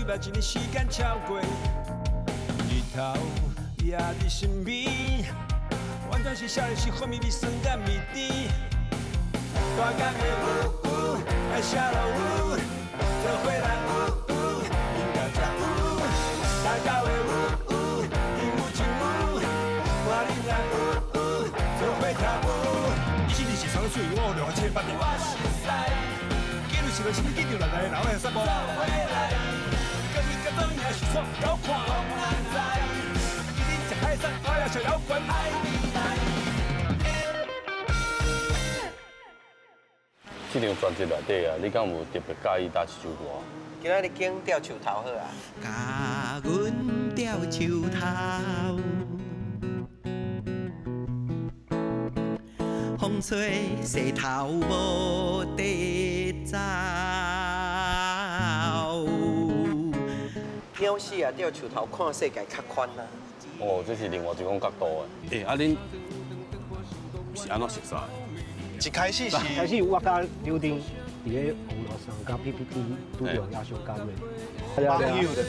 捌一年時間超過，日頭也佇身邊，完全是少年時風味味酸佮味甜。大工的有有，愛寫落有，做伙來有有，飲甲食有，大狗的有有，應有盡有，看恁來有有，做伙頭有。一七二四三水，我六七八。我熟似，記錄是啥物緊張來來老的煞無。做伙來，家己甲做也是煞曉看。講難知，今日食海產，我也食了懸。愛未來。這張專輯內底啊，你敢有特別佮意佗一首歌？今仔日揀吊樹頭好啊。共阮吊樹頭，風吹勢頭無得走。鳥死啊，吊樹頭看世界較寬啊。哦，這是另外一種角度的。欸，啊恁是按怎熟似？一開始是開始我佮劉丁佇咧網路上佮 PPT 拄著也相共的。網友就對。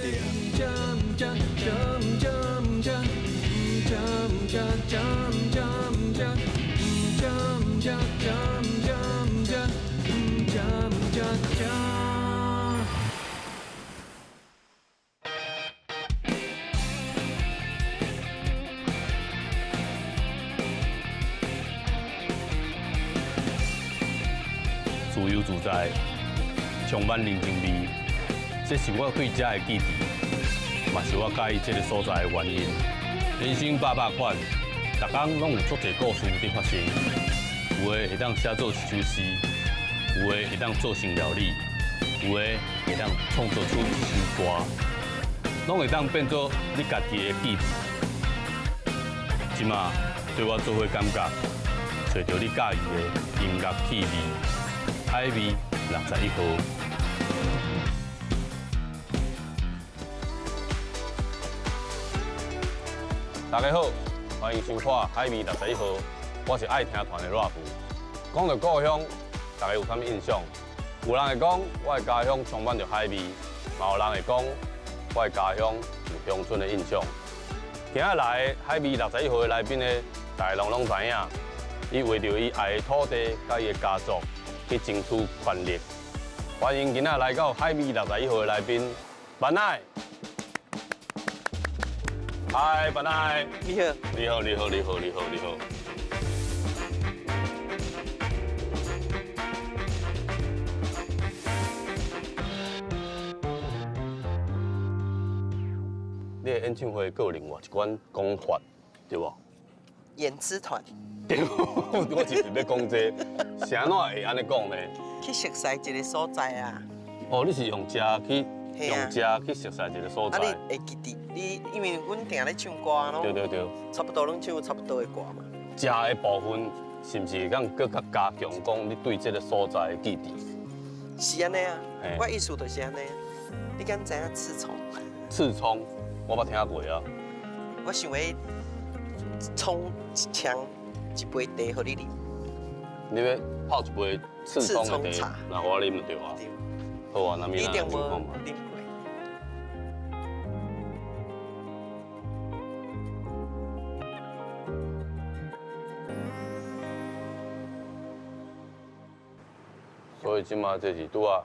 自由自在，充滿人情味，這是我對這的記憶，嘛是我佮意這个所在的原因。人生百百款，逐工攏有足濟故事佇發生。有的會當寫做一首詩，有的會當做成料理，有的會當創作出一首歌，攏會當變做你家己的記憶。這馬對我做伙感覺，揣著你佮意的音樂氣味。海味61號。大家好，歡迎收看《海味61號》，我是愛聽團的熱夫。講到故鄉，大家有啥物印象？有人會講我的家鄉充滿著海味，嘛有人會講我的家鄉有鄉村的印象。今仔來海味61號的來賓呢，大家攏知影，伊為著伊愛的土地佮伊的家族去爭取權力。歡迎今仔來到海味61號的來賓，萬乃。嗨，萬乃。你好。你好，你好，你好，你好，你好。你的演唱會閣有另外一款講法，對無？演出團。對，我就是欲講這個，是按怎會按呢講呢？去熟似一个所在啊。哦，你是用食去，用食去熟似一个所在。啊，你會記得？你因為阮定咧唱歌咯。對對對。差不多攏唱差不多的歌嘛。食的部分是毋是會當閣較加強講你對這个所在的記憶？是按呢啊，我意思就是按呢。你敢知影刺蔥？刺蔥，我捌聽過啊。我想欲沖一槍一杯茶予你啉。你欲泡一杯刺蔥的茶，來予我啉就對啊。好啊，那咪你一定無啉過。所以這馬這是拄仔。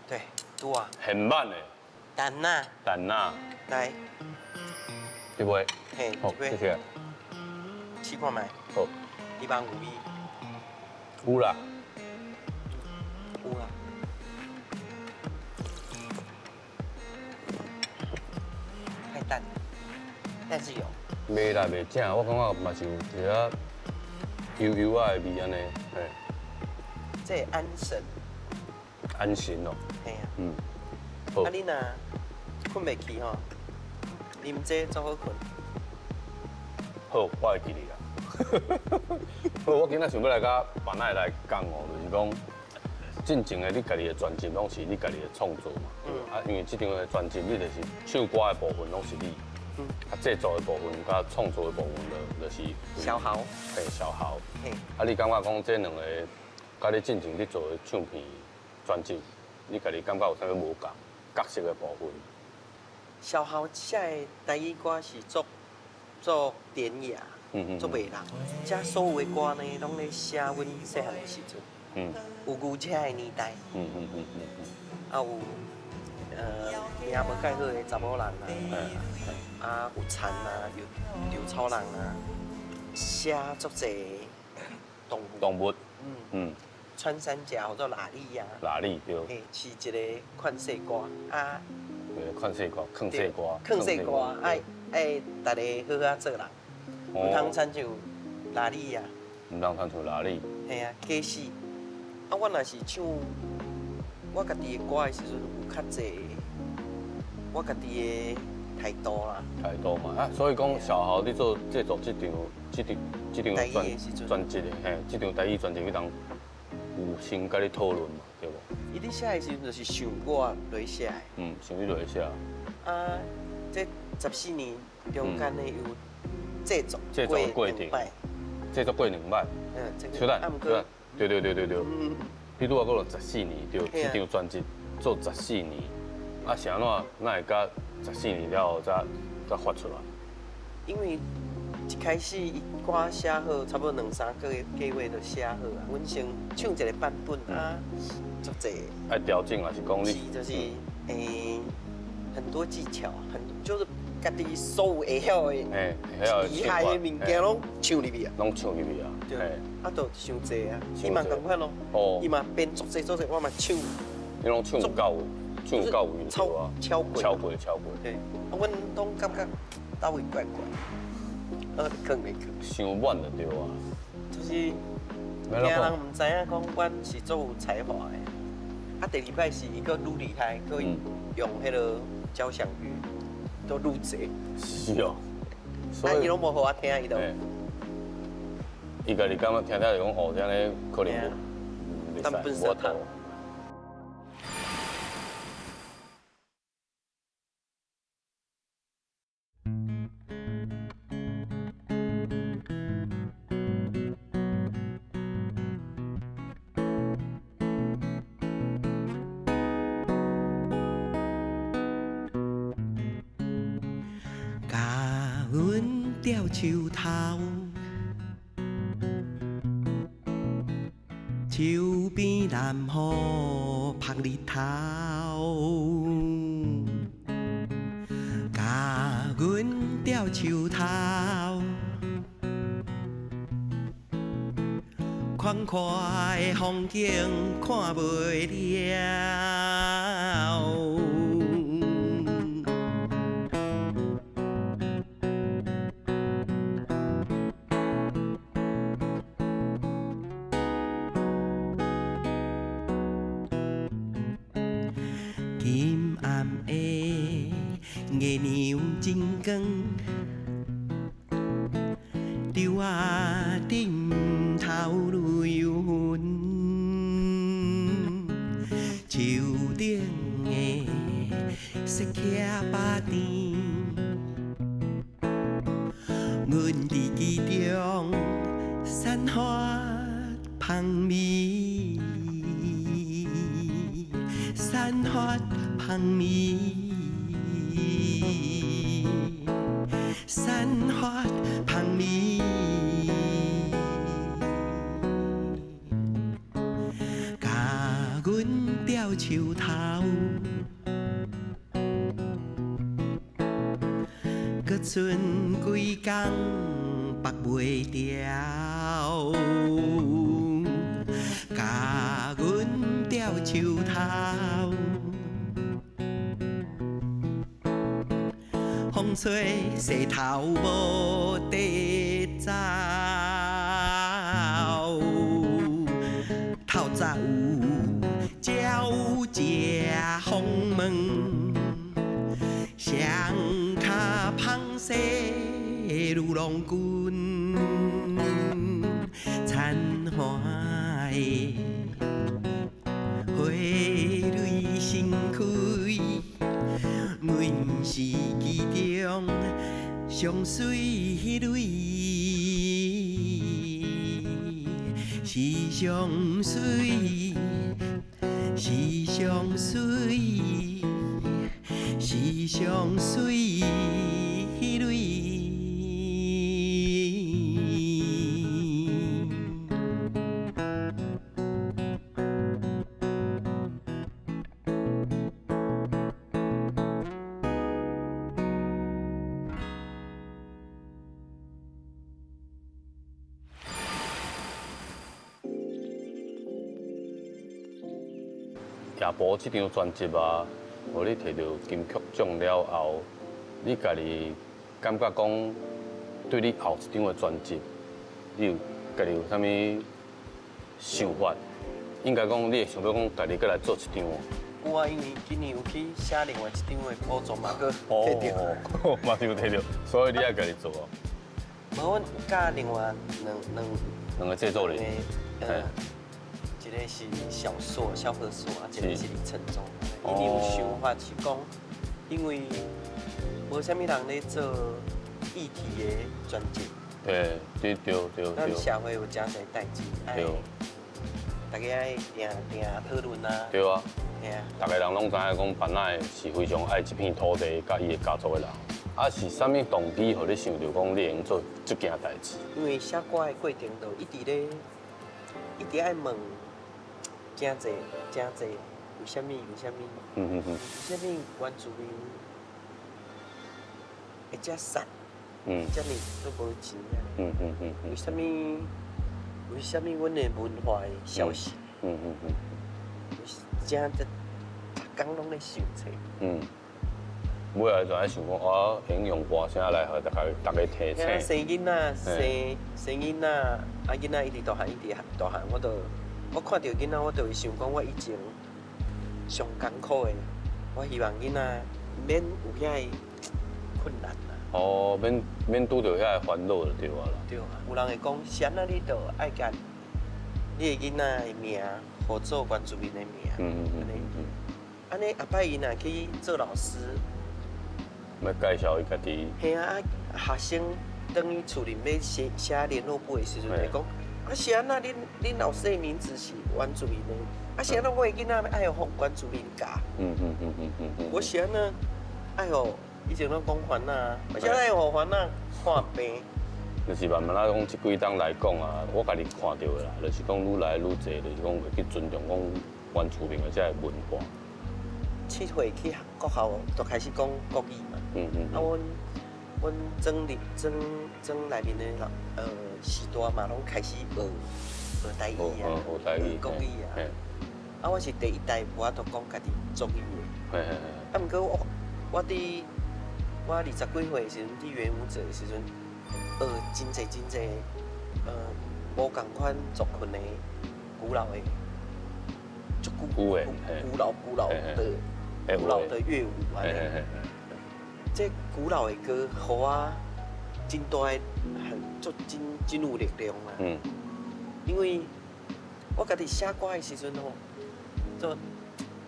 對，拄仔。現挽的。蛋仔。蛋仔。來。這杯。嘿，好，謝謝。試看覓。好。你幫有味。有啦。有啦。太淡，但是有。袂啦，袂正，我感覺嘛是有一寡油油仔的味按呢，嘿。這會安神。安神哦。嘿啊。嗯。好。啊，你若睏袂去吼，啉這足好睏。好，我會記得啦。好，我今仔想欲來佮萬乃來講哦，就是講，進前的你家己的專輯攏是你家己的創作嘛。嗯。啊，因為這張的專輯你就是唱歌的部分攏是你。嗯。啊，製作的部分佮創作的部分就是小豪。嘿，小豪。嘿。啊，你感覺講這兩个，佮你進前你做的唱片專輯，你家己感覺有啥物無仝？角色的部分。小豪寫的台語歌是足足典雅，足迷人。這所有的歌呢，攏咧寫阮細漢的時陣，有牛車的年代，啊有名無蓋好的查某人啊，啊有田啊，有稻草人啊，寫足濟動物。動物。穿山甲或者喇哩啊。喇哩對。嘿，是一個勸世歌啊。勸世歌，勸世歌。勸世歌，愛愛大家好好做人，毋通親像喇哩啊。毋通親像喇哩。嘿啊，假使啊，我若是唱我家己的歌的時陣，有較濟我家己的態度啦。態度嘛，啊，所以講小豪你做製作這張、這張、這張專專輯的，嘿，這張台語專輯，彼當有先佮你討論嘛，對無？伊咧寫的時陣就是想我來寫的。嗯，想你來寫。啊，這14年中間呢，有製作過兩擺，製作過兩擺。嗯，這個。小等，小等，對對對對對。你拄仔講了14年，對，這張專輯做14年，啊，是按怎哪會甲14年了後才發出來？因為一開始伊歌寫好，差不多兩三個月就寫好啊。阮先唱一個版本啊，足濟。愛調整還是講你？是，就是很多技巧，很多就是家己所有會曉的、厲害的物件攏唱入去啊。攏唱入去啊。對。啊，就傷濟啊，伊嘛仝款咯。哦。伊嘛編足濟足濟，我嘛唱。你攏唱有夠，唱有夠位對啊。超過。超過，超過。對。啊，阮攏感覺佗位怪怪。囥咧囥。傷滿就對啊。就是，驚人毋知影講，阮是足有才華的。啊，第二擺是伊閣愈厲害，閣用彼个交響樂，都愈濟。是哦。啊，伊攏無予我聽，伊就。伊家己感覺聽聽就講哦，這呢可能無，袂使，無法度。共阮吊樹頭，樹邊南雨曝日頭，共阮吊樹頭，宽阔的风景看袂了。金暗的月娘真光，稻仔頂頭淚痕，樹頂的雪茄巴甜，阮佇其中散發芳味，散發芳味，散發芳味，共阮吊樹頭，閣賰幾工縛袂牢，共阮吊樹頭。風吹石頭無地走，透早有鸟食风门，双跤芳势如龙君，残花的花蕊盛开。阮是其中上水蕊，是上水，是上水。是上媠女。亚婆這張專輯啊，予你摕著金曲獎了後，你家己感覺講對你後一張的專輯，你有家己有啥物想法？應該講你會想欲講家己閣來做一張無？有啊，因為今年有去寫另外一張的補助嘛，閣摕著。嘛是有摕著，所以你愛家己做哦。無，阮佮另外兩個製作人。一個是小碩，小何碩，啊，一個是李承宗。𪜶有想法是講，因為無啥物人咧做議題的專輯。對對對對。咱社會有誠濟代誌，愛大家愛定定討論啊。對啊。嘿啊。逐个人攏知影講，班仔是非常愛這片土地佮伊的家族的人。啊，是啥物動機，予你想著講你會用做這件代誌？因為寫歌的過程就一直咧，一直愛問。誠濟誠濟，為啥物？為啥物？為啥物原住民會遮散？遮爾都無錢啊？為啥物？為啥物阮的文化會消失？遮這逐工攏咧想冊。尾仔就愛想講，啊，會用用歌聲來予大家提醒。生囡仔，生生囡仔，啊囡仔一直大漢，一直大漢，我都。我看著囡仔，我就會想講，我以前上艱苦的，我希望囡仔免有遐个困難啦。哦，免拄著遐个煩惱就對啊啦。對啊，有人會講，是按怎你就愛共你的囡仔的名，號做原住民的名。按呢，後擺伊若去做老師，欲介紹伊家己。嘿啊，啊，學生轉去厝裡欲寫寫聯絡簿的時陣，會講。啊是按怎？恁老師的名字是原住民的。啊是按怎？我的囡仔愛予原住民教。我是按怎愛予以前攏講番仔，我是按怎愛予番仔看病。就是慢慢仔講，這幾冬來講啊，我家己看著的啦，就是講愈來愈濟，就是講會去尊重講原住民的這个文化。7歲去國校就開始講國語嘛。啊，阮莊裡莊莊內面的人，時代嘛，攏開始學學台語啊，學國語啊。啊，我是第一代無法度講家己族語的。啊，毋過我佇我20幾歲的時陣，佇元舞者的時陣，學真濟真濟，無仝款族群的古老的，足古古老古老的古老的樂舞按呢。這古老的歌，予我真大的、很足真真有力量啊！因為我家己寫歌的時陣吼，就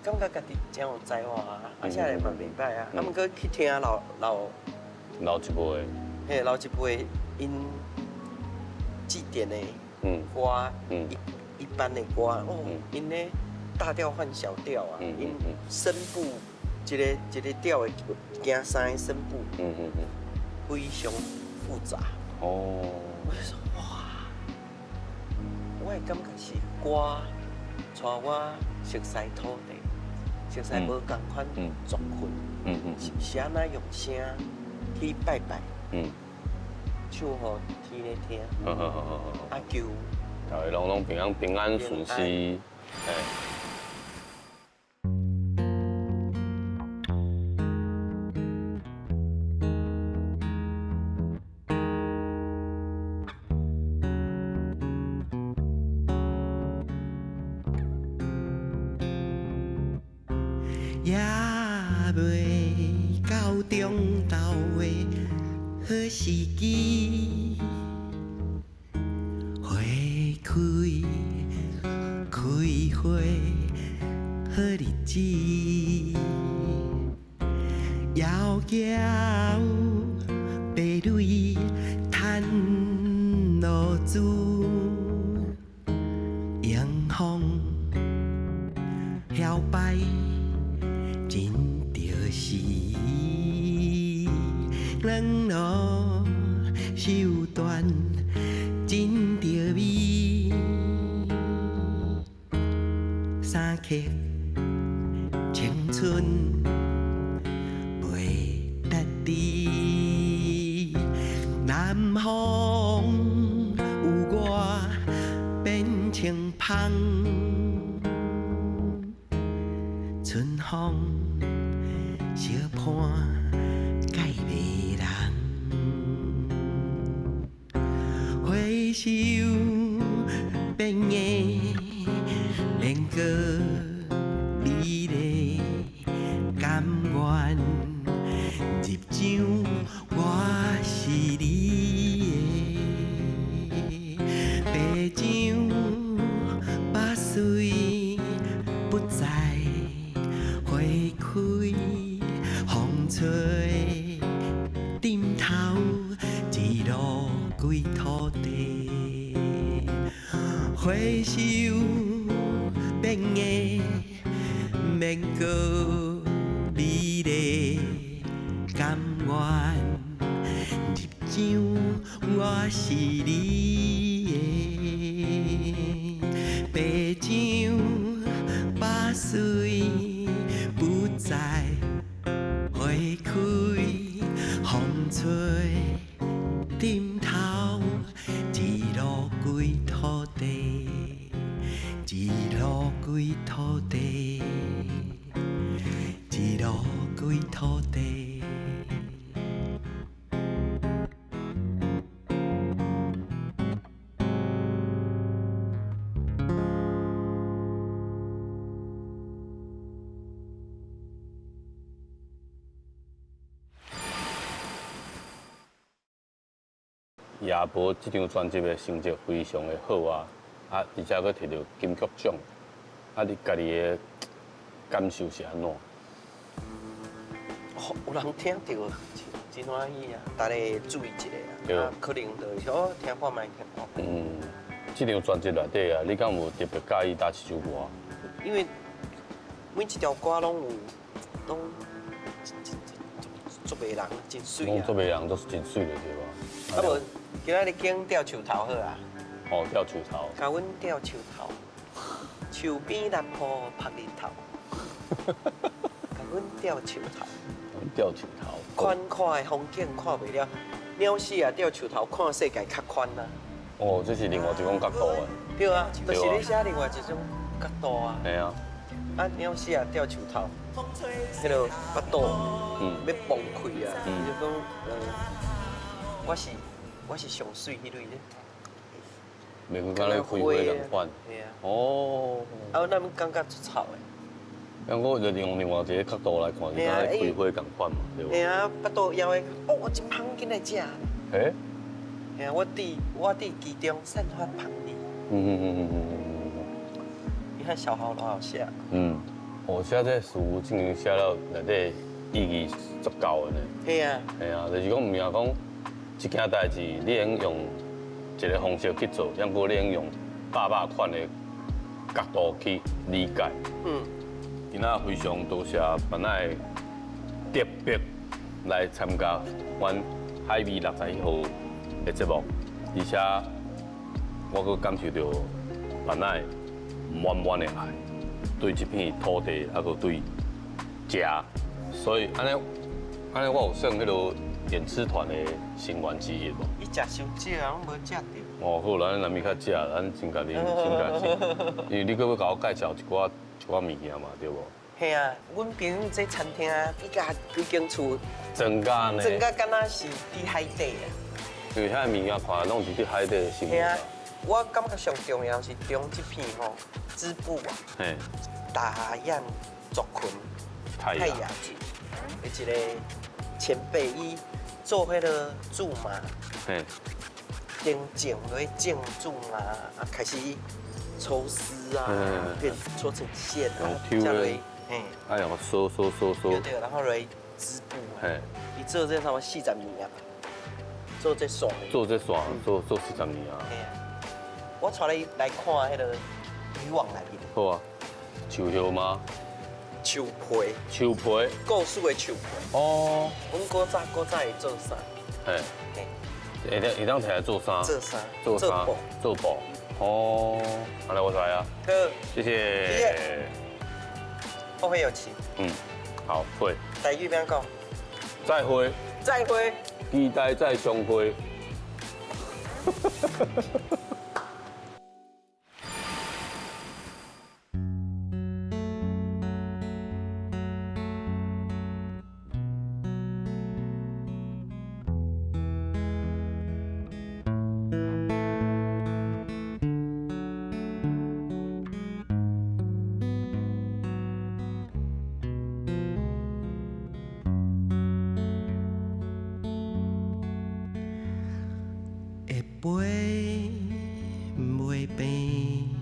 感覺家己真有才華啊，啊寫得嘛袂歹啊。啊，毋過去聽老老老一輩的，嘿，老一輩𪜶祭典的歌，一般的歌，哦，𪜶咧大調換小調啊，𪜶聲部。一個一個調會行三个聲部，非常複雜。哦，我就說哇，我的感覺是歌帶我熟悉土地，熟悉無仝款族群，是按怎用聲去拜拜，唱予天咧聽，啊求，逐个攏平安平安順遂，也袂到中晝的好時機，花開開花好日子，遙橋白蕊趁露珠，迎風搖擺。真著是软糯手段真著美，三刻青春袂值得，南方有我变成芳，春风相伴盖袂人，回首变的免阁美丽，甘愿入场我是你的，白掌百岁不再花开，风吹枕头一路归土地，回首变的免阁美丽，甘愿入场我是你的，白掌百岁不再花开，风吹枕头一路归土地，一路归土地，一路归土地。亚伯这张专辑的成绩非常的好啊，啊，而且阁摕到金曲奖，啊，你家己的感受是按怎？哦，有人听著，真欢喜啊！大家注意一下啊，可能就是哦，听看觅，听看。嗯，这张专辑内底啊，你敢有特别佮意哪一首歌？因为每一条歌拢有，拢足迷人，真媠啊！拢足迷人，都是真媠的，对吧？啊无，今仔日拣吊树头好啊。哦，吊树头。共阮吊树头，树边南坡曝日头。共阮吊树头。吊树头。宽阔的风景看袂了，鸟死啊！吊树头看世界较宽啊。哦，这是另外一种角度的。对啊，就是咧写另外一种角度啊。系啊。啊，鸟死啊！吊树头，彼个腹肚欲崩开啊！伊就讲，我是上媠彼类咧。袂阁敢若开花仝款。系啊。哦。啊，咱感觉足臭的。咁我就用另外一个角度来看，是敢若开花仝款嘛，对无？系啊，腹肚枵的，哦，真芳，紧来食。嘿？系啊，我伫其中散发芳味。你看小豪老好写。嗯，我写这词已经写了内底意义足够的呢。系啊。系啊，就是讲毋是讲一件代志，你会用一个方式去做，抑阁你会用百百款的角度去理解。嗯。今仔非常多谢本来特别来参加阮海味61号的节目，而且我阁感受到本来满满的爱，对这片土地，还阁对食，所以按呢，按呢，我有算彼个演出团的成员之一无？伊食伤少啊，拢无食著。哦，好，咱南面较食，咱先共恁先共食，因为你阁欲共我介绍一寡物件嘛，对无？嘿啊，阮朋友这餐厅啊，伊共规间厝庄稼呢？庄稼敢若是伫海底啊。对，遐物件看拢是伫海底的生活。嘿啊，我感觉上重要是中这片吼织布啊，达雅族群泰雅族的一个前辈，伊做彼个苧麻，种落去种苧麻，啊开始抽丝啊，变搓成线啊，再来，哎呀，梳梳梳梳，对对，然后来织布。伊做这差不多40年啊，做这线。做这线，做40年啊。我带你来看彼个渔网内面。好啊，树叶吗？樹皮。樹皮。故事的樹皮。哦。阮古早古早會做衫。嘿。會當會當提來做衫。做衫。做衫。做布。哦，按呢我知啊。好。謝謝。謝謝。後會有期。嗯，好，會。台語欲按怎講？再會。再會。期待再相會。會飛袂病，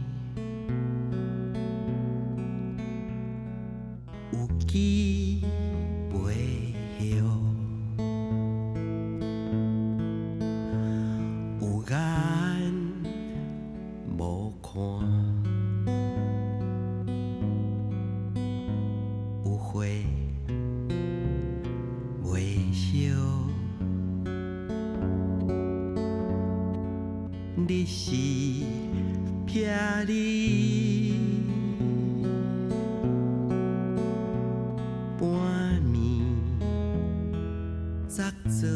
有機袂曉，有眼無看，有火袂燒。你是避你半暝扎做，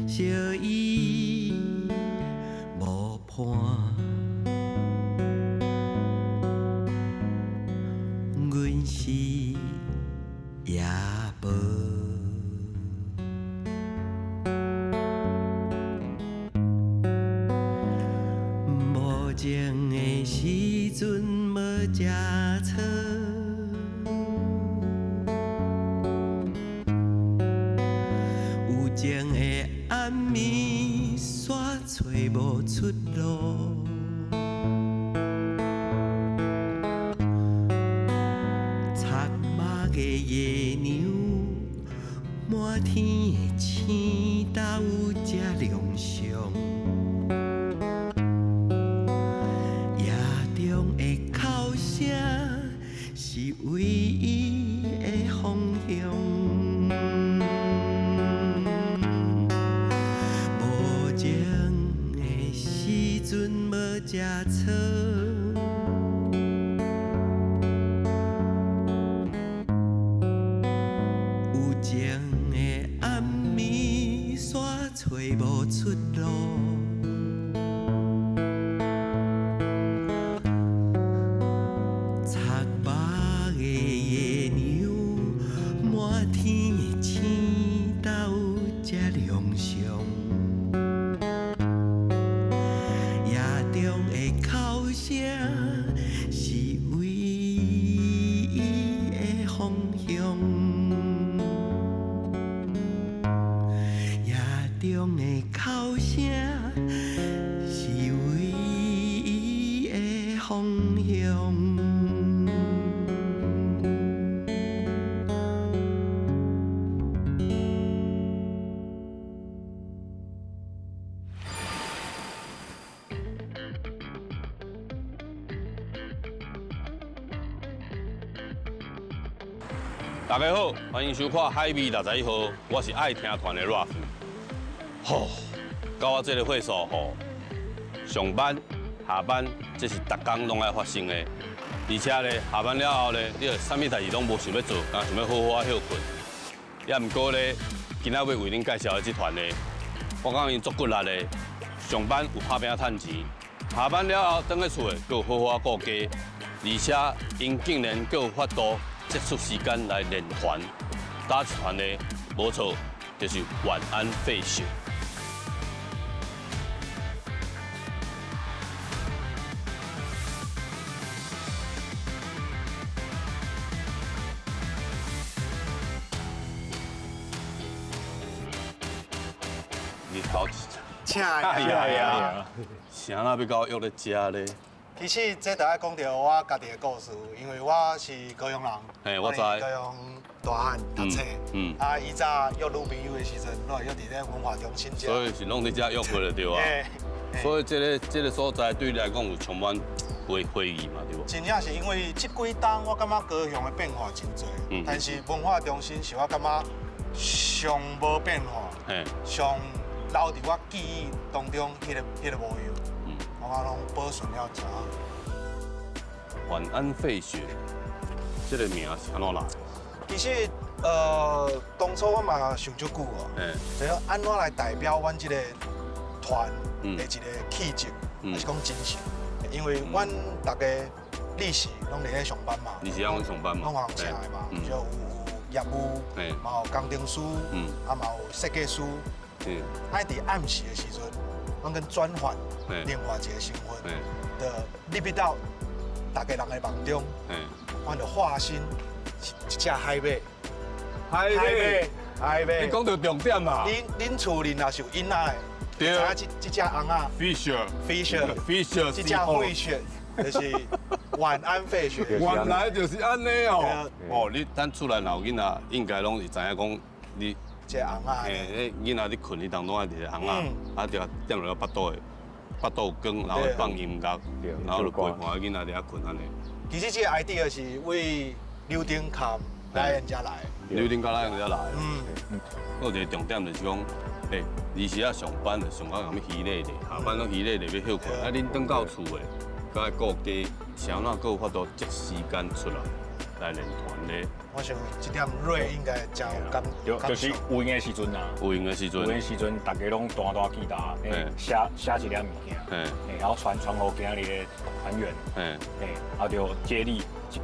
烧伊無伴，阮是野婆。無情的時陣無食草，有情的暗暝煞揣無出路。漆目的月娘，滿天的星斗才亮相。夜中的哭聲是唯一的方向。無情的時陣無食草，有情的暗暝煞揣無出路。漆目的月娘，滿天的星斗才亮相。夜中的哭聲是唯一的方向。夜中的哭聲是唯一的方向。大家好，歡迎收看《海味61號》，我是愛聽團的 Ralph。吼，到我這個歲數吼，上班、下班，這是逐工攏愛發生的。而且咧，下班了後咧，你就啥物代誌攏無想欲做，干焦想欲好好仔歇睏。也毋過咧，今仔欲為恁介紹的這團咧，我感覺𪜶足骨力的。上班有拍拚趁錢，下班了後轉去厝的，閣有好好仔顧家，而且𪜶竟然閣有法度擠出時間來練團，打一團呢，無錯，就是晚安費雪。你頭請哎呀呀！啥人欲共我約咧遮咧？其實這就愛講著我家己的故事，因為我是高雄人，嘿，我知。高雄大漢讀冊，啊，以早約女朋友的時陣，攏會約佇咧文化中心遮。所以是攏佇遮約會就對啊。所以這個所在對你來講有充滿會會議嘛，對無？真正是因為這幾冬我感覺高雄的變化真濟，但是文化中心是我感覺上無變化，上留佇我記憶當中彼個模樣，我攏保存了誠好。晚安費雪，這個名是按怎來？其實，當初我嘛想足久哦，就講按怎來代表阮這個團的一個氣質，還是講精神？因為阮大家歷史攏佇咧上班嘛，你是按上班嘛？攏行車的嘛，就有業務，嘛有工程師，啊嘛有設計師。愛佇暗時的時陣，阮跟轉換另外一個身份，就入去到大家人的夢中，阮就化身一隻海馬。海馬，海馬，你講到重點啦！恁厝裡若是有囡仔的，對，知影這隻尪仔，Fisher，Fisher，Fisher，這隻費雪就是晚安費雪。原來就是按呢哦。哦，你咱厝內若有囡仔，應該攏是知影講你。這尪仔。嘿，囡仔咧睏彼當中愛一个尪仔，啊，就踮落腹肚的，腹肚有光，然後放音樂，然後就陪伴囡仔佇遐睏按呢。其實這個 idea 是為柳丁崁來人遮來。柳丁佮來人遮來。嗯。有一個重點就是講，欸，二時仔上班就上到啥物疲累咧，下班攏疲累咧欲歇睏，啊，恁轉到厝的，閣愛顧家，是按怎閣有法度擠時間出來來練團咧？我想這點瑞應該誠有感。就是有閒的時陣啊。有閒的時陣。有閒的時陣，大家攏彈彈吉他，寫寫一點物件，然後傳傳予今仔日的團員，啊就接力，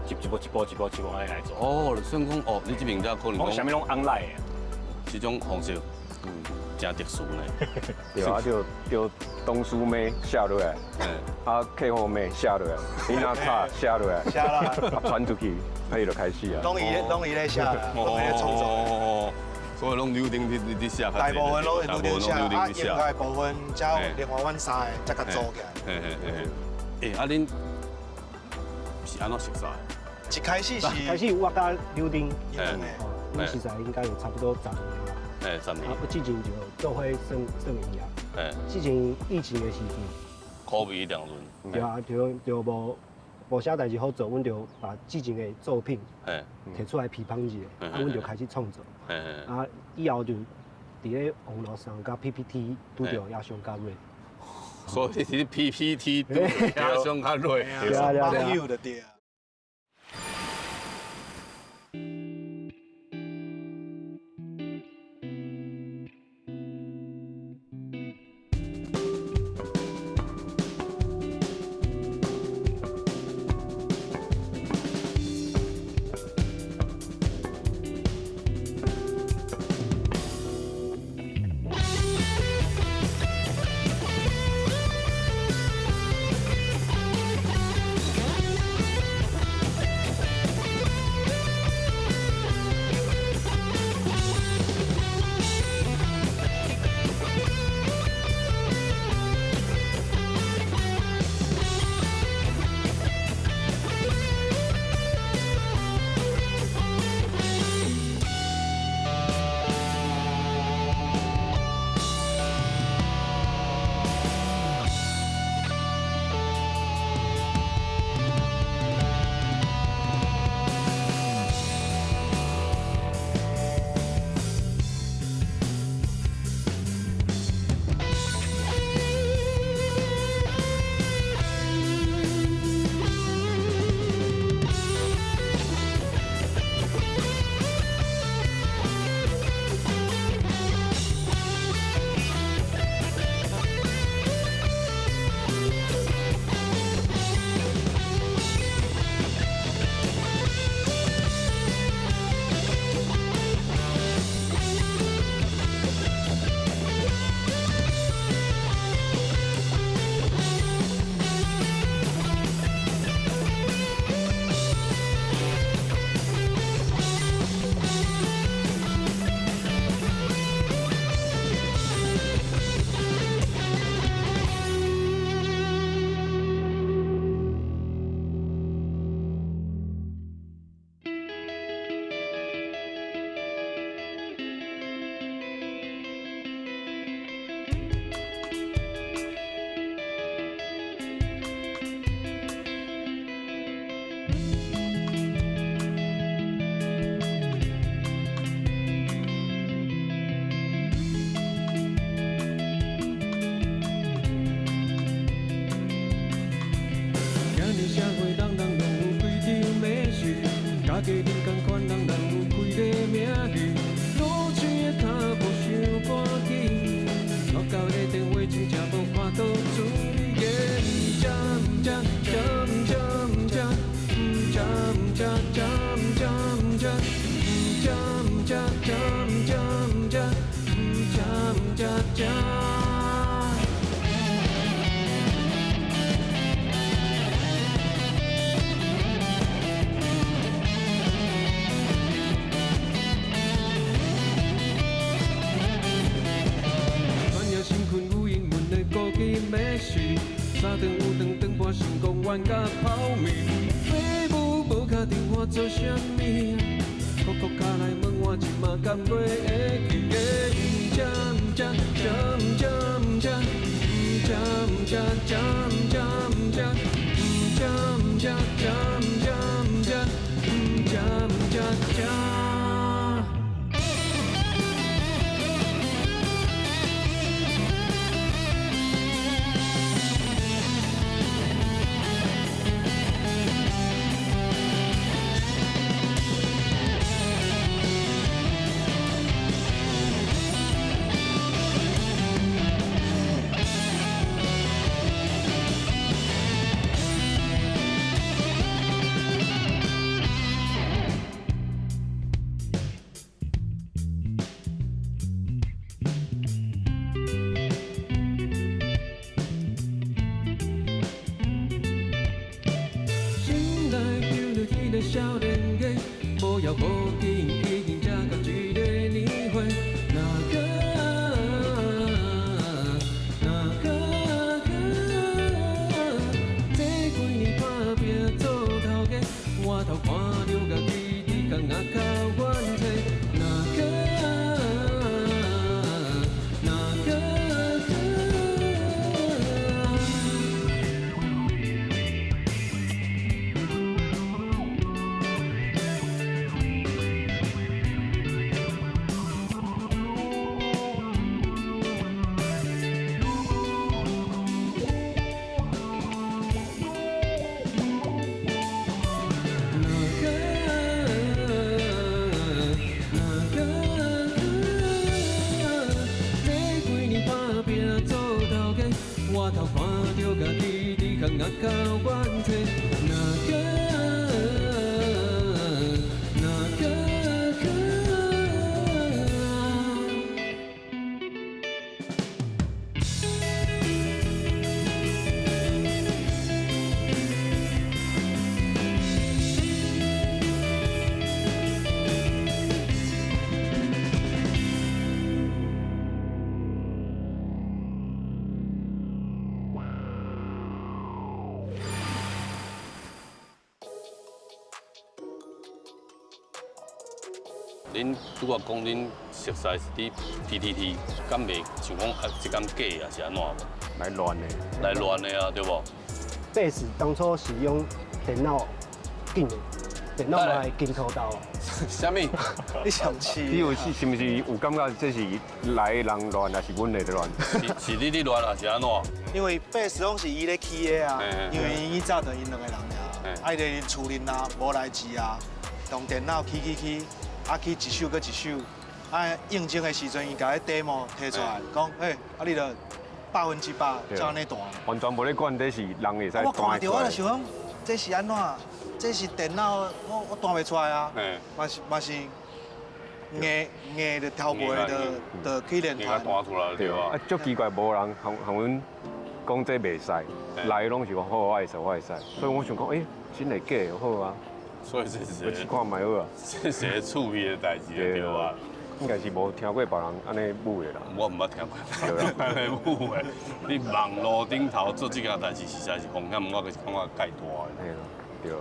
一步一步一步一步按呢來做。哦，算講哦，你這邊才可能講。啥物攏 online 的。這種方式，誠特殊呢。對啊，就董事名寫落來，啊客戶名寫落來，囡仔卡寫落來，寫啦，啊傳出去，啊伊就開始啊。攏伊咧寫，攏伊咧創作。所以攏柳丁佇佇寫。大部分攏是柳丁寫，啊，應該部分才另外阮三个才共組起來。嘿嘿嘿。欸，啊恁是按怎熟似？一開始是。開始我佮柳丁，阮實在應該有差不多10年啦。欸，10年。啊，之前就做伙算算音樂。欸。之前疫情的時陣。 COVID 兩輪。對啊，就無啥代誌好做，阮就把之前的作品提出來批判一下，啊，阮就開始創作。啊，以後就佇咧網路上佮 PPT 拄著亞雄佮瑞。所以是 PPT 拄著亞雄佮瑞。對啊對啊對啊。家恁仝款人，人有几个名字？落去的脚步伤赶紧，落到的电话真正无看到处理的。毋食毋食，食毋食毋食，毋食毋食，食毋食毋食，毋食毋食，食毋食毋食，毋食毋食食。三顿有顿顿半成功，冤甲泡面。爸母无敲电话做啥物？哭哭敲来问我这马敢袂会记？毋食毋食，食毋食毋食，毋食毋食，食毋食毋食，毋食毋食，食毋食毋食，毋食毋食食。少年家，无枵无紧，已经食到一个年岁。若可若可，这几年打拼做头家，回头看著家己伫工仔较怨气。若可若可。回头看著家己伫空仔较怨气，若可若可。恁拄仔讲恁熟似是伫 PTT，敢袂想讲啊，这敢假啊是按怎无？来乱的，来乱的啊，对无？贝斯当初是用电脑键的，电脑嘛会跟头到。啥物？你想试？你有是是毋是有感觉这是来的人乱，还是阮的乱？是你咧乱，还是按怎？因为贝斯拢是伊咧起的啊，因为伊早就𪜶两个人尔，啊伊咧厝里啊无代志啊，用电脑起起起。啊，起一首阁一首，啊，应征的时阵，伊共彼 demo 提出来，讲，欸，啊，你著100%照按呢弹。完全无咧管，这是人会使弹。我看著我就想讲，这是按怎？这是电脑，我弹袂出来啊。嘛是嘛是硬硬就挑过的，就去练团。弹出来对啊。啊，足奇怪，无人向向阮讲这袂使，来拢是讲好，我会使，我会使。所以我想讲，欸，真的假的？好啊。所以这是试看觅好啊，这是个趣味的代志，对啊。应该是无听过别人按呢舞的啦。我毋捌听过按呢舞的。你网路顶头做这件代志，实在是风险，我是感觉盖大的。嘿啦，对。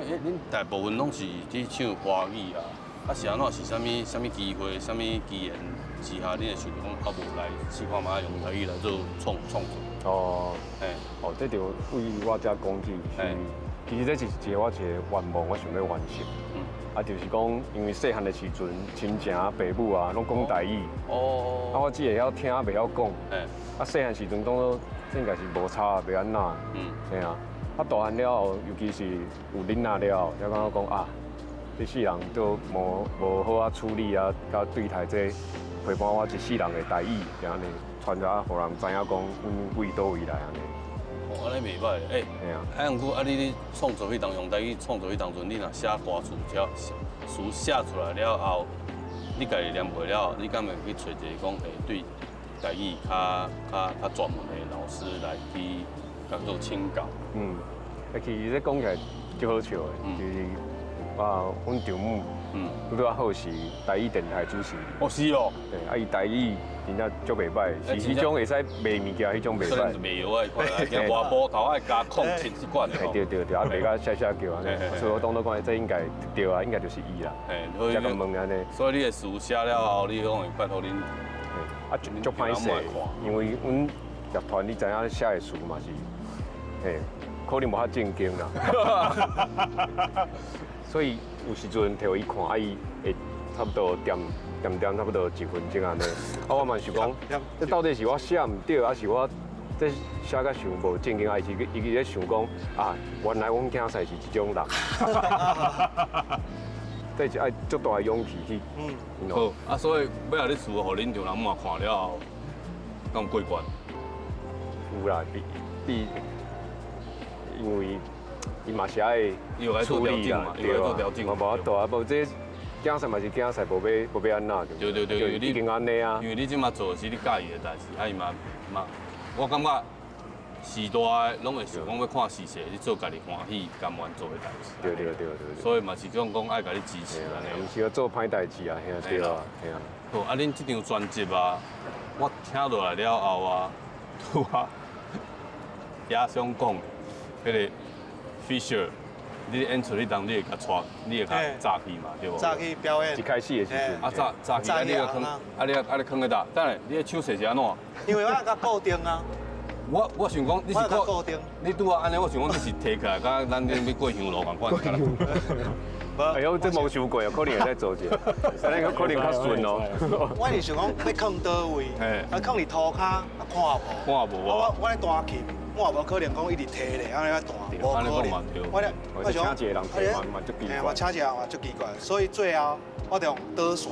欸，恁大部分拢是伫唱华语啊，啊是按怎？是啥物啥物机会、啥物机缘之下，你会想著讲啊无来试看觅用台语来做创创作？哦，嘿，哦，这就为我遮讲起是。其实这是一个我一个愿望，我想欲完成。啊，就是讲，因为细汉的时阵，亲情、爸母啊，拢讲台语。哦。啊，我只会晓听，袂晓讲。啊，细汉时阵当作这应该是无差，袂按怎。嗯。嘿啊。啊，大汉了后，尤其是有囡仔了后，才感觉讲啊，這世人都無好啊處理啊，佮對待這陪伴我一世人的台語，就按呢傳遮，予人知影講阮為佗位來按呢。哦，按呢袂䆀，欸，嘿啊。啊，毋過啊，你創作彼當用台語創作彼當陣，你若寫歌詞，詞寫出來了後，你家己念過了後，你敢會去揣一个講會對台語較專門的老師來去共做請教？嗯，欸，其實這講起來足好笑的，就是啊，阮丈母，拄拄仔好是台語電台主持人。哦，是哦。對，啊，伊台語真正足袂䆀，是彼種會使賣物件彼種袂䆀。賣藥的款，外埔頭愛加07這款的。對對對，啊賣甲寫寫叫按呢，所以我當初講這應該對啊，應該就是伊啦。才共問按呢。所以你的詞寫了後，你講會拜託恁。啊，足歹勢，因為阮樂團你知影寫的詞嘛是，嘿，可能無較正經啦。所以有時陣提予伊看，啊伊會差不多恬恬恬差不多一分鐘按呢。啊，我嘛想講，這到底是我寫毋對，還是我這寫甲傷無正經，還是伊咧想講啊，原來阮囝婿是這種人。這是愛足大的勇氣去。嗯。好，啊，所以尾仔你詞予恁丈人母看了後，敢有過關？有啦，比因為伊嘛是愛處理啦，對啊，嘛無法度啊，無這囝婿嘛是囝婿，無欲按怎對對對，已經按呢啊。因為你這馬做的是你佮意的代誌，啊伊嘛嘛，我感覺時代攏會想講欲看時勢，你做家己歡喜、甘願做的代誌。對對對對。所以嘛是講講愛共你支持按呢。毋是要做歹代誌啊，兄對啊，嘿啊。好，啊，恁這張專輯啊，我聽落來了後啊，拄啊，也想講，彼个 Fisher，你演出彼當你會共帶，你會共紮去嘛，對無？紮去表演。一開始的時陣。啊，紮紮去，啊你個囥，啊你啊你囥咧佗？等下，你的手勢是按怎？因為我較固定啊。我想講你是固定，你拄仔按呢，我想講你是提起來，敢咱恁欲過香爐仝款。哎呦，這無想過哦，可能會使做者，按呢可能較順哦。我是想講欲囥佗位，啊囥佇塗跤，啊看無。看無啊。我咧彈琴，我也無可能講一直提咧，按呢彈，無可能。我咧，我請一個人提嘛，嘛足奇怪。我請一個人嘛足奇怪，所以最後我就用導線，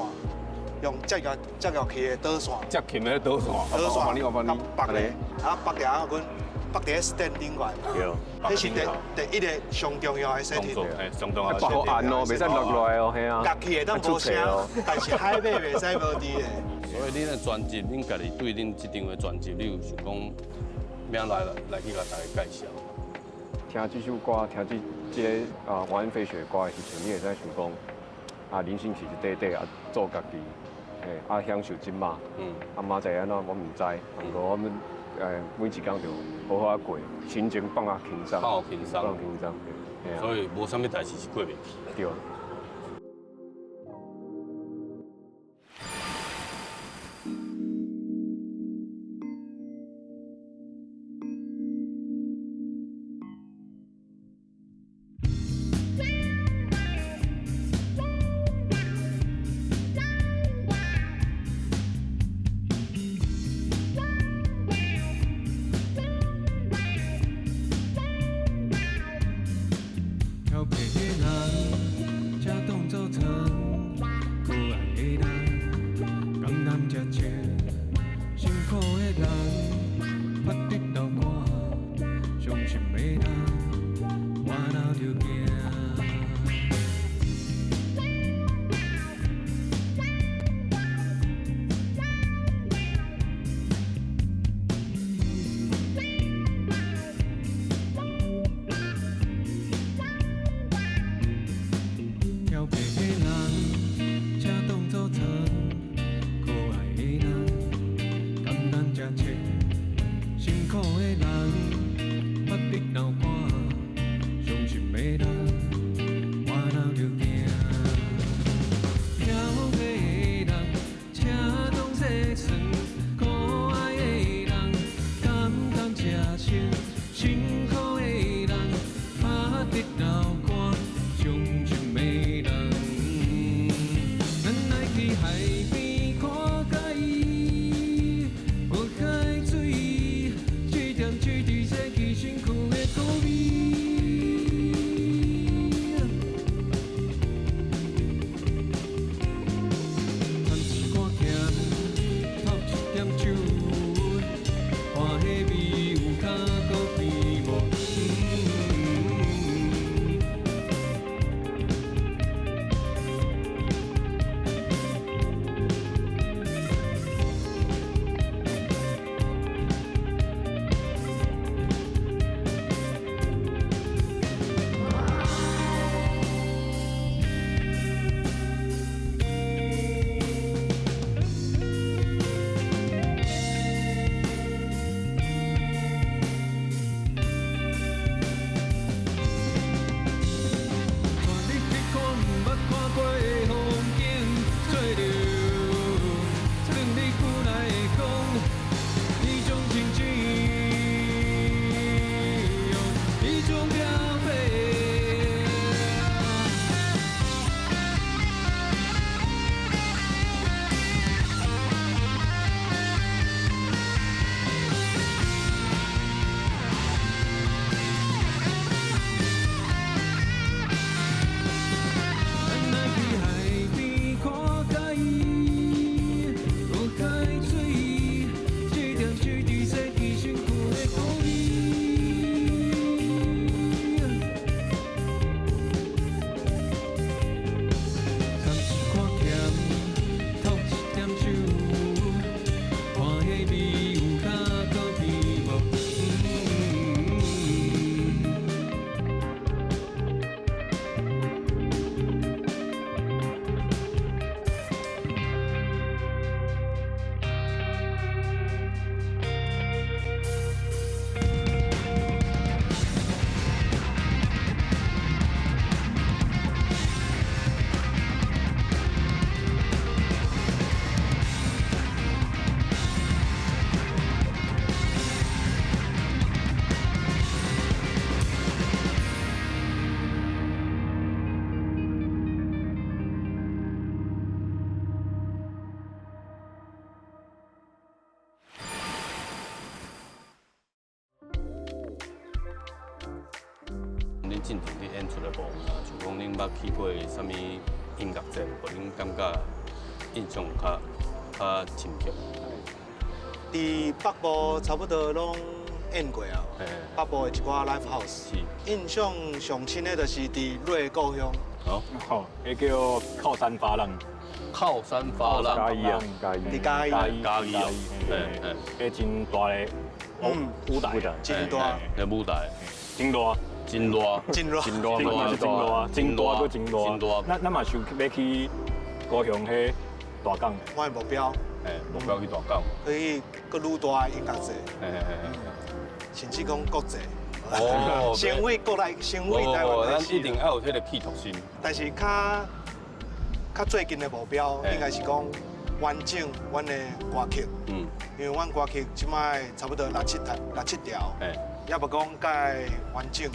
用接樂接樂器的導線。接琴的導線。導線，佮綁咧，啊綁佇啊阮綁佇 stand 頂懸。對。彼是第一个上重要的 setting。上重要的。綁好按哦，袂使落落來哦，嘿啊。樂器會當無聲，但是海馬袂使無佇的。所以恁的專輯，恁家己對恁這張的專輯，你有想講欲按怎來去共大家介紹？聽這首歌，聽這个啊《晚安飛雪》歌的時陣，你會使想講啊，人生是一塊塊啊，做家己，嘿，啊享受這馬，啊明仔載按怎我毋知，毋過我們每一工就好好仔過，心情放較輕鬆，放較輕鬆，放輕鬆，對。所以無啥物代誌是過袂去。對。調皮的人，才當做床；可愛的人，甘當食穿；辛苦的人，拍得流汗；傷心的人，烦恼著行。調皮的人，才當做床；可愛的人，甘當食穿；辛苦的人，拍得流汗；傷心的人，煩惱著行。調皮的人，才當做床；可愛的人，甘當食穿；辛苦的人，拍得流汗；傷心的人，咱愛去海邊看海，看海水，一點一滴洗去身軀的苦味。進前佇演出的部分啊，像講恁捌去過啥物音樂節，予恁感覺印象較較深刻？佇北部差不多攏演過啊，北部的一寡 live house。印象上深的就是佇瑞故鄉。哦，好，彼叫靠山發浪。靠山發浪。嘉義啊，嘉義。佇嘉義。嘉義哦。嘿，彼真大个舞台，真大。那舞台。真大。真热。真熱。真熱。真熱，真大，閣真熱。真大。咱咱嘛想欲去高雄彼大港。我的目標。目標去大港。去閣愈大的音樂節。甚至講國際。哦。成為國內，成為台灣。咱一定愛有這個企圖心。但是較較最近的目標，應該是講完整阮的歌曲。因為阮歌曲這擺差不多六七台、六七條。也無講蓋完整。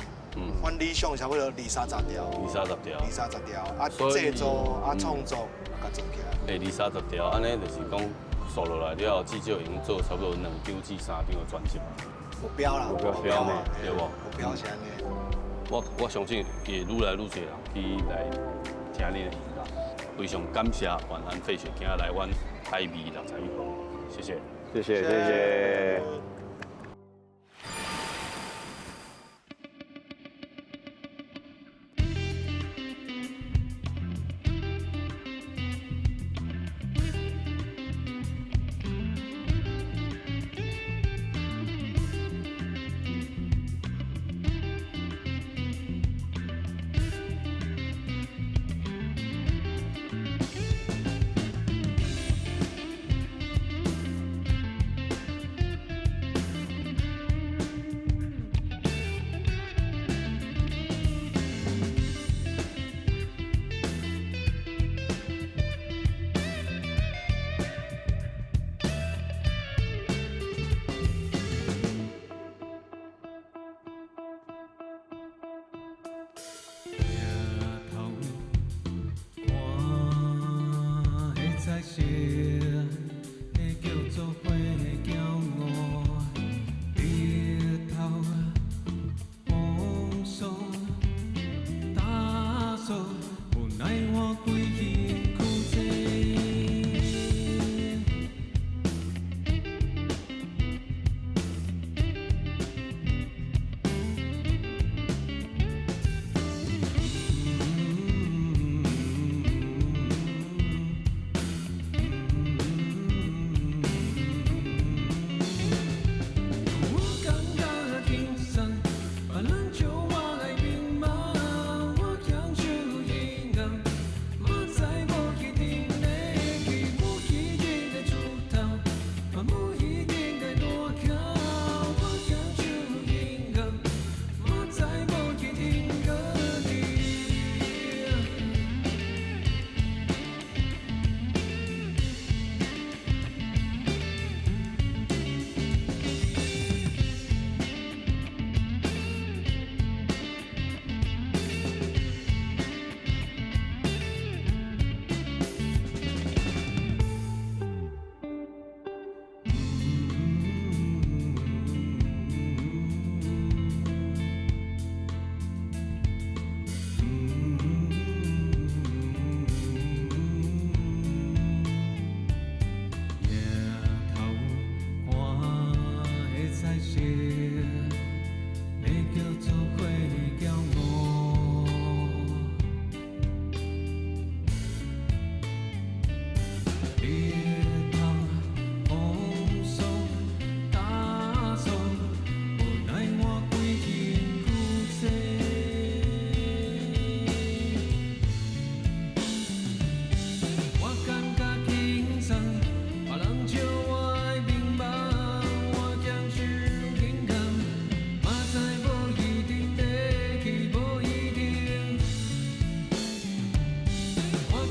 阮理想差不多二三十條。二三十條。二三十條，啊製作啊創作，共做起來。二三十條，按呢就是講數落來了後，至少會用做差不多2張至3張的專輯。目標啦，目標嘛，對無？目標是按呢。我相信會愈來愈濟人去來聽恁的音樂。非常感謝晚安費雪今仔來阮海味61號，謝謝，謝謝，謝謝。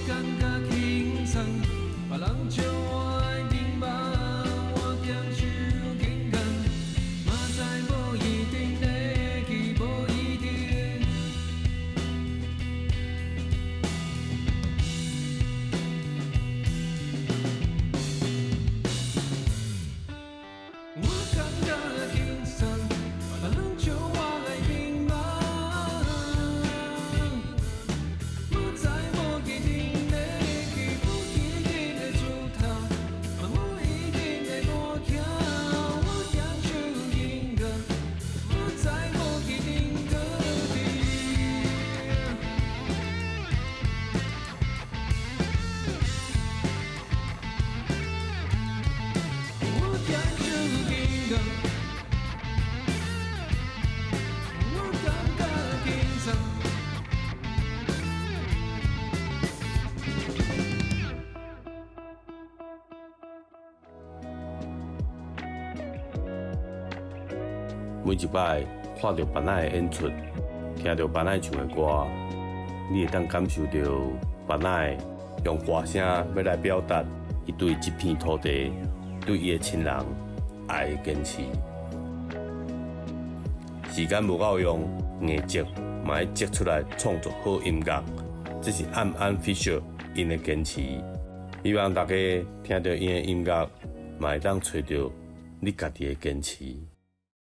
感覺輕鬆，別人笑。每一擺看著班仔的演出，聽著班仔唱的歌，你會當感受著班仔用歌聲欲來表達伊對這片土地、對伊的親人愛的堅持。時間無夠用，硬擠嘛愛擠出來創作好音樂，這是暗暗 Fisher 𪜶的堅持。希望大家聽著𪜶的音樂，嘛會當揣著你家己的堅持。